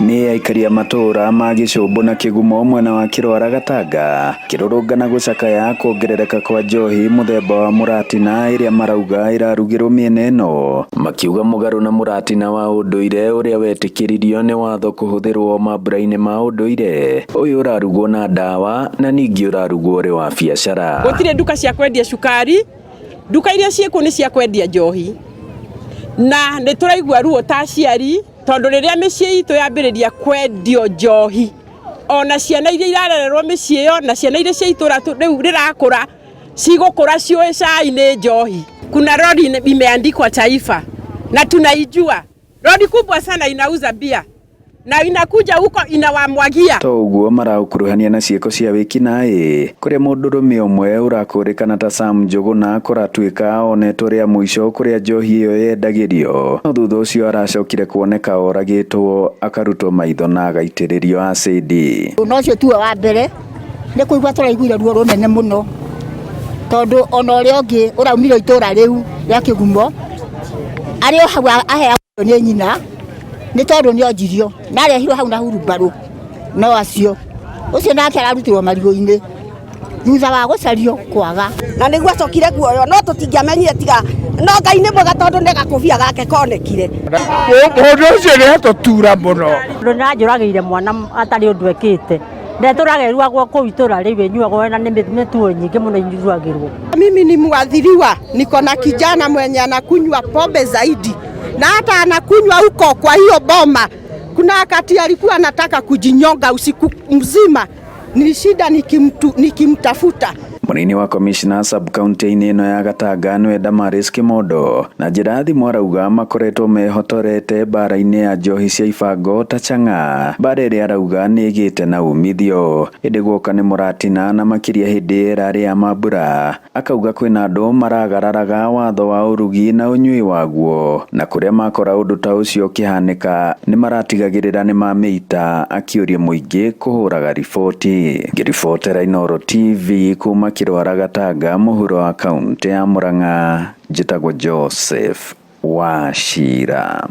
Nĩ aikari a matũra ma Gĩcũmbũ na Kĩgumo mwena wa Kĩrwara Gatanga kĩrũrũngana gũcakaya kuongerereka kwa njohi mũthemba wa mũratina ĩrĩa marauga ĩrarugĩrwo mĩena ĩno, makiuga mũgarũ na mũratina wa ũndũire ũrĩa wetĩkĩririo nĩ watho kũhũthĩrwo mambura-inĩ ma ũndũire, ũyũ ũrarugwo na ndawa na ningĩ ũrarugwo ũrĩ wa biacara. Gũtirĩ nduka cia kwendia cukari, nduka iria ciĩkuo nĩ cia kwendia njohi, na nĩ tũraigua ruo ta aciari tondũ rĩrĩa mĩciĩ itũ yambĩrĩria kwendio njohi, ona ciana iria irarererwo mĩciĩ ĩyo na ciana iria cia itũra rĩu rĩrakũra cigũkũra ciũĩ cai nĩ njohi. Kuna rori imeandikwa Taifa na tunaijua rori kubwa sana inauza bia na inakuja huko inawamwagia. To ũguo maraũkuruhania na ciĩko cia wĩkinaĩ kũrĩa mũndũrũme ũmwe ũrakũrĩkana ta Sam Njũgũna kũratuĩka onetwo rĩa mũico kũrĩa njohi ĩyo yendagĩrio, no thutha ũcio aracokire kuoneka oragĩtwo akarutwo maitho na agaitĩrĩrio acidi. Na ũcio tiwe wa mbere nĩ kũigua tũraiguire ruo rũnene mũno tondũ ona ũrĩa ũngĩ ũraumire itũra rĩu rĩa Kĩgumo arĩ o hau aheagwo nĩ nyina nĩ tondũ nĩ onjirio na arehirwo hau na hurumbarũ no acio ũcio nake ararutirwo marigũ-inĩ thutha wa gũcario kwaga. Na nĩguo acokire kuoywo no tũtingĩamenyire tiga no Ngai nĩ mwega tondũ nĩ gakũbia gake konekire. Mũndũ ũcio nĩ atũtura mũno. Tondũ nĩaranjũragĩire mwana atarĩ ũndũ ekĩte na ĩtũraga kũu itũra rĩu ĩnyuagwo na nĩ mĩtugo nyingĩ mũno inyuagĩrwo. Mimi ni mwathiriwa, niko na kijana mwenye anakunywa pombe zaidi na hata anakunywa huko kwa hiyo boma. Kuna wakati alikuwa anataka kujinyonga usiku mzima, ni shida nikimtafuta. Mũnini wa komishona sub county-inĩ ĩno ya Gatanga nĩwe Damaris Kimondo na njĩra ya thimũ arauga makoretwo mehotorete mbara-inĩ ya njohi cia ibango ta chang'aa, mbara ĩrĩa arauga nĩ ĩgĩte na umithio ĩndĩ guoka nĩ mũratina na makĩria hĩndĩ ĩrarĩ ya mambura, akauga kwĩna andũ maragararaga watho wa ũrugi na ũnyui waguo na kũrĩa makora ũndũ ta ũcio ũkĩhanĩka nĩ maratigagĩrĩra nĩ mamĩita, akĩũria mũingĩ kũhũraga riboti. Ngĩribotera Inooro TV kuma Kĩrwara Gatanga mũhuro wa kaũntĩ ya Murang'a, njĩtagwo Joseph Wachira.